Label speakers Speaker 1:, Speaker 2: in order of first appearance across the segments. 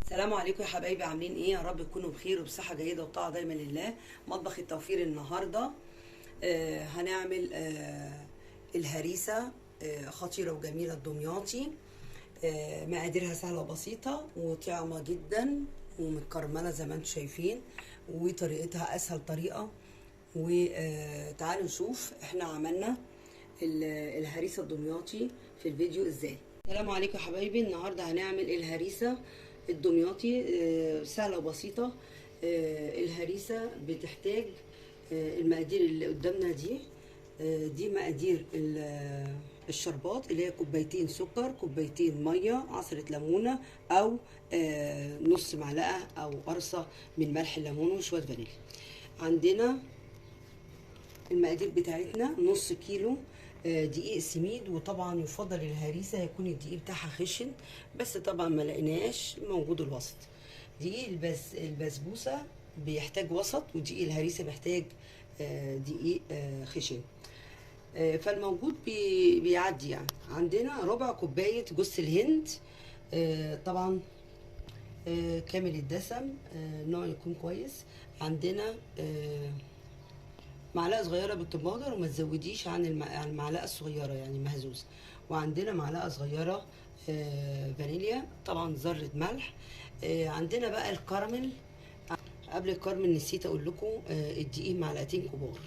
Speaker 1: السلام عليكم يا حبايبي، عاملين ايه؟ يا رب تكونوا بخير وبصحه جيدة وطاعة دايما لله. مطبخ التوفير النهارده هنعمل الهريسه خطيرة وجميلة الدمياطي. مقاديرها سهلة وبسيطة وطعمه جدا ومتكرمله زي ما انتم شايفين، وطريقتها اسهل طريقه. وتعالوا نشوف احنا عملنا الهريسه الدمياطي في الفيديو ازاي. السلام عليكم يا حبايبي، النهارده هنعمل الهريسه الدمياطي سهلة وبسيطة. الهريسه بتحتاج المقادير اللي قدامنا دي. دي مقادير الشربات اللي هي كوبايتين سكر، كوبايتين مية، عصره ليمونه او نص معلقه او قرصة من ملح الليمون وشوية فانيليا. عندنا المقادير بتاعتنا نص كيلو دقيق سميد، وطبعا يفضل الهريسه يكون الدقيق بتاعها خشن، بس طبعا ما لقيناش موجود الوسط. دقيق البسبوسه بيحتاج وسط، ودقيق الهريسه بيحتاج دقيق خشن، فالموجود بيعدي يعني. عندنا ربع كوباية جوز الهند، طبعا كامل الدسم، نوع يكون كويس. عندنا معلقه صغيرة baking powder، وما تزوديش عن المعلقة الصغيرة يعني مهزوزة. وعندنا معلقه صغيرة فانيليا، طبعا ذره ملح. عندنا بقى الكراميل. قبل الكراميل نسيت اقول لكم الدقيق معلقتين كبار،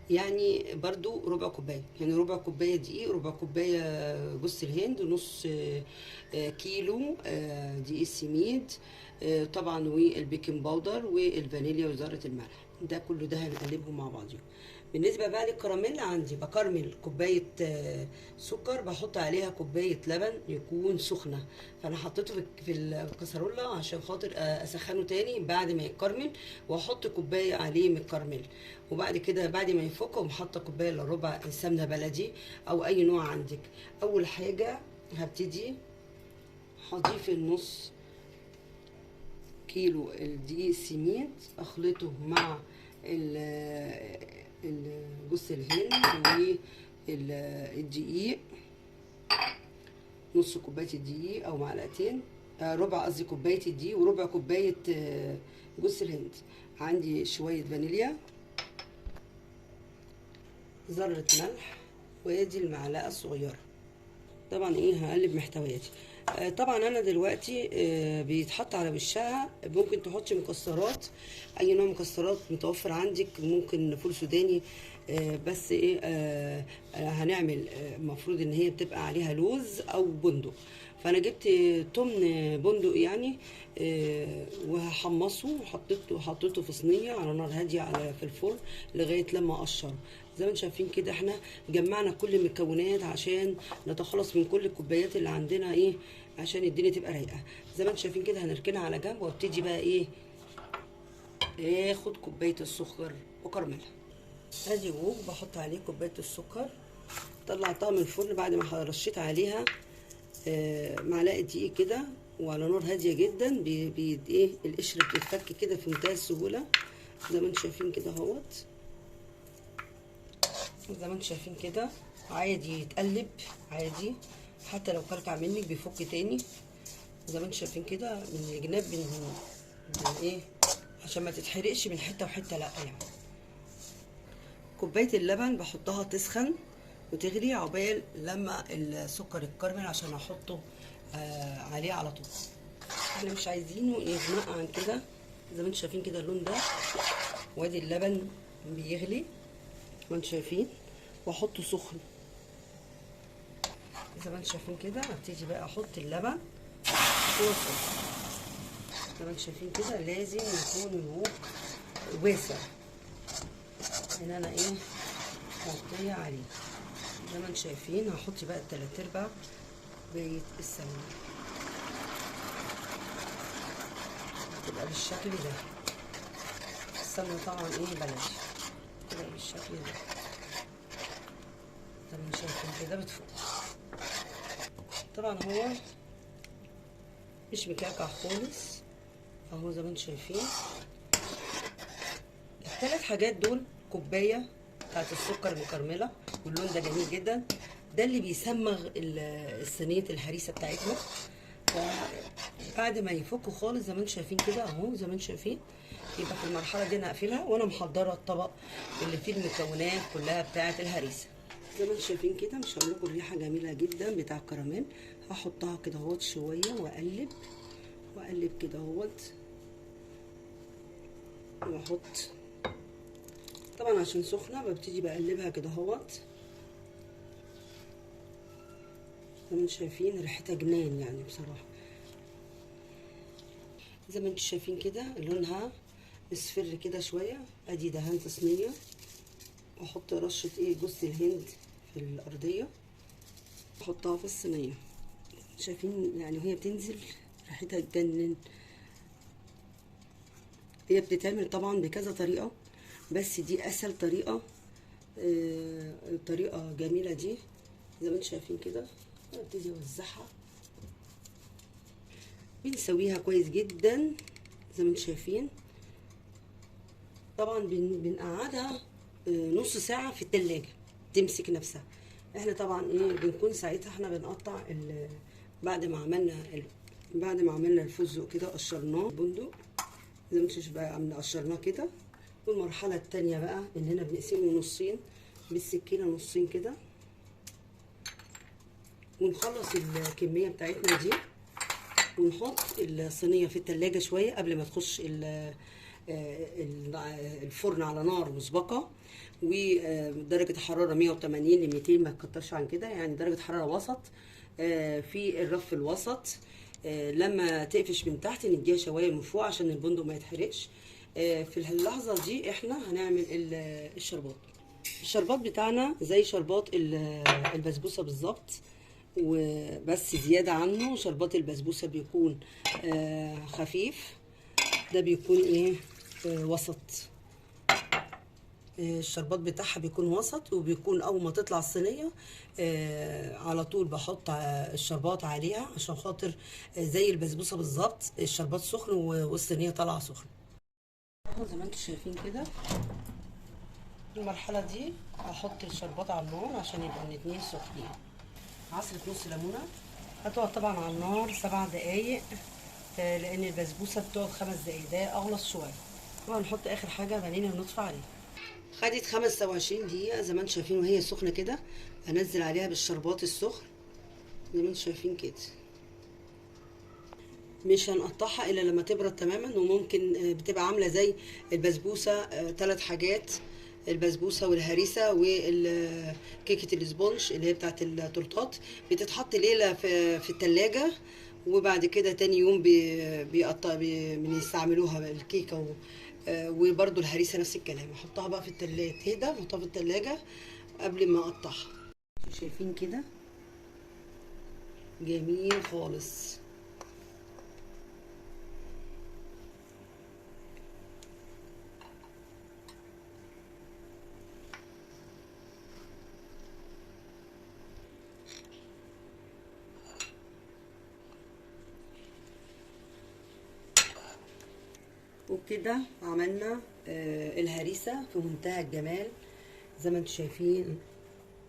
Speaker 1: يعني برضو ربع كوباية، يعني ربع كوباية دقيق، ربع كوباية جوز الهند، نص كيلو دقيق سميد طبعا، وال baking powder والفانيليا وذره الملح. ده كله ده هنقلبهم مع بعضهم. بالنسبة بقى للكراميل، عندي بكرمل كوباية سكر، بحط عليها كوباية لبن يكون سخنة، فانا حطيته في الكسرولة عشان خاطر اسخنه تاني بعد ما يتكرمل، واحط كوباية عليه من الكراميل. وبعد كده بعد ما يفك اقوم حاطه كوباية الا ربع سمنه بلدي او اي نوع عندك. اول حاجة هبتدي هضيف النص كيلو الدقيق السميد، اخلطه مع جوز الهند والدقيق، نص كوباية الدقيق او معلقتين، ربع قصدي كوباية الدقيق وربع كوباية جوز الهند. عندي شوية فانيليا، ذره ملح، وادي المعلقة الصغيرة. طبعا ايه هقلب محتوياتي. طبعا انا دلوقتي بيتحط على وشها، ممكن تحطي مكسرات، اي نوع مكسرات متوفر عندك، ممكن فول سوداني، بس ايه هنعمل المفروض ان هي بتبقى عليها لوز او بندق، فانا جبت تمن بندق يعني، وهحمصه وحطيته في صينية على نار هادية على في الفرن لغاية لما اقشره. زي ما انتم شايفين كده احنا جمعنا كل المكونات عشان نتخلص من كل الكوبايات اللي عندنا ايه، عشان الدنيا تبقى رايقة. زي ما انتم شايفين كده هنركنها على جنب، وابتدي بقى ايه اخد كوباية السكر وكرملها. ادي ووك بحط عليه كوباية السكر، طلعتها من الفرن بعد ما رشيت عليها معلقه دقيق كده، وعلى نار هادية جدا. بي ايه القشرة بتتفك كده في منتهى السهولة زي ما انتم شايفين كده اهوت. زي ما انتم شايفين كده عادي يتقلب عادي، حتى لو كلكع منك بيفك تاني. زي ما انتم شايفين كده من الجناب من ايه عشان ما تتحرقش من حتة وحتة، لا يعني. كوباية اللبن بحطها تسخن وتغلي عقبال لما السكر يتكرمل عشان احطه عليه على طول. احنا مش عايزينه يغمق عن كده. زي ما انتم شايفين كده اللون ده، وادي اللبن بيغلي زي ما انتم شايفين، واحطه سخن زي ما انتم شايفين كده. هبتدي بقى احط اللبن هو سخن زي ما انتم شايفين كده. لازم يكون الوك واسع ان انا ايه احطيه عليه. زي ما انتم شايفين هحط بقى التلات ارباع كوباية السمنة، تبقى بالشكل ده. السمنة طبعا ايه بلدي، تبقى بالشكل ده زي ما انتم شايفين كده بتفوق. طبعا هو مش مكعكع خالص اهو زي ما انتم شايفين. الثلاث حاجات دول، كوباية بتاعت السكر المكرمله، واللون ده جميل جدا، ده اللي بيسمغ صينية الهريسه بتاعتنا. بعد ما يفكوا خالص زي ما انتم شايفين كده اهو، زي ما انتم شايفين، يبقى في المرحلة دي انا هقفلها، وانا محضرة الطبق اللي فيه المكونات كلها بتاعه الهريسه. زي ما انتم شايفين كده، مش هقول لكم الريحة جميلة جدا بتاع الكراميل. هحطها كده اهوت شوية واقلب واقلب كده اهوت، واحط طبعا عشان سخنة ببتدي بقلبها كده اهوت. زي ما انتم شايفين ريحتها جنان يعني بصراحة. زي ما انتم شايفين كده لونها اصفر كده شوية. ادي دهنت صينية، واحط رشه ايه جوز الهند في الارضية، احطها في الصينية. شايفين يعني وهي بتنزل ريحتها تجنن. هي بتتعمل طبعا بكذا طريقه، بس دي اسهل طريقه، طريقه جميلة دي. زي ما انتم شايفين كده ابتدي اوزعها، بنسويها كويس جدا زي ما انتم شايفين. طبعا بنقعدها نص ساعة في التلاجة تمسك نفسها. احنا طبعا ايه بنكون ساعتها احنا بنقطع بعد ما عملنا الفستق كده، قشرناه بندق زي ما انتم شايفين، قشرناه كده. والمرحلة الثانية بقى اننا بنقسمه نصين بالسكينة، نصين كده، ونخلص الكمية بتاعتنا دي، ونحط الصينية في التلاجة شوية قبل ما تخش الفرن على نار مسبقة، ودرجة حرارة 180 ل 200، ما تكترش عن كده، يعني درجه حرارة وسط، في الرف الوسط. لما تقفش من تحت نديها شوية من فوق عشان البندق ما يتحرقش. في اللحظة دي احنا هنعمل الشربات. الشربات بتاعنا زي شربات البسبوسه بالظبط، وبس زيادة عنه. شربات البسبوسه بيكون خفيف، ده بيكون ايه وسط. الشربات بتاعها بيكون وسط، وبيكون اول ما تطلع الصينية على طول بحط الشربات عليها عشان خاطر زي البسبوسه بالظبط، الشربات سخن والصينيه طالعه سخنة. زي ما انتم شايفين كده المرحلة دي هحط الشربات على النار عشان يبقوا الاتنين سخنين. عصره نص ليمونه، هتقعد طبعا على النار 7 دقايق، لان البسبوسه بتقعد 5 دقايق، ده اغلص شوية. وهنحط اخر حاجة فانيليا ونطفي عليها. خدت 25 دقيقة زي ما انتم شايفين وهي سخنة كده. انزل عليها بالشربات السخن زي ما انتم شايفين كده. مش هنقطعها الا لما تبرد تماما، وممكن بتبقى عامله زي البسبوسه 3 حاجات، البسبوسه والهريسه وكيكه ال sponge اللي هي بتاعت التورتات. بتتحط ليلة في التلاجة، وبعد كده تاني يوم بيقطع بنستعملوها الكيكه، وبرده الهريسه نفس الكلام. احطها بقى في التلاجة تهدى، احطها في التلاجة قبل ما اقطعها. شايفين كده جميل خالص. وبكده عملنا الهريسه في منتهى الجمال زي ما انتم شايفين،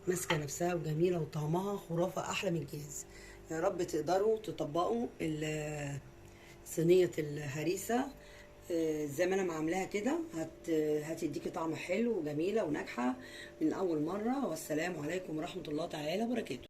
Speaker 1: ماسكه نفسها وجميلة وطعمها خرافه، احلى من الجاهز. يا رب تقدروا تطبقوا صينية الهريسه زي ما انا عاملاها كده، هتديكي طعم حلو وجميلة وناجحة من اول مرة. والسلام عليكم ورحمة الله تعالى وبركاته.